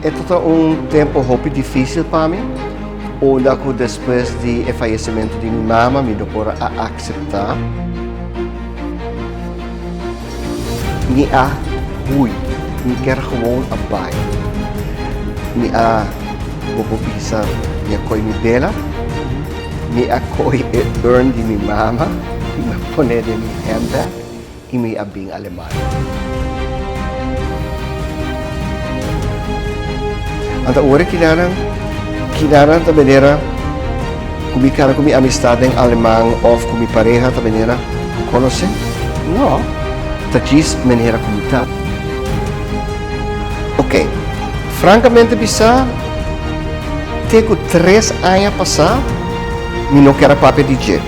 E ta un tempo hopi difícil pa mi, unda ku despues di e fallecimento di mi mama mi no por a acepta. Mi a hui, mi kier gewoon a bai. Mi a, bo por bisa, mi a koe mi bela, mi a koe e urn di mi mama, mi a pone den mi handbag i mi a bin Alemania. Anto ora kinanan, kinanan ta manera ku mi kana ku mi amistad den aleman òf ku mi pareha ta manera ku konosé? No, ta djis manera ku mi ta. Oké, frankamente bisá, te ku tres aña pasá mi no ker a papia di dje.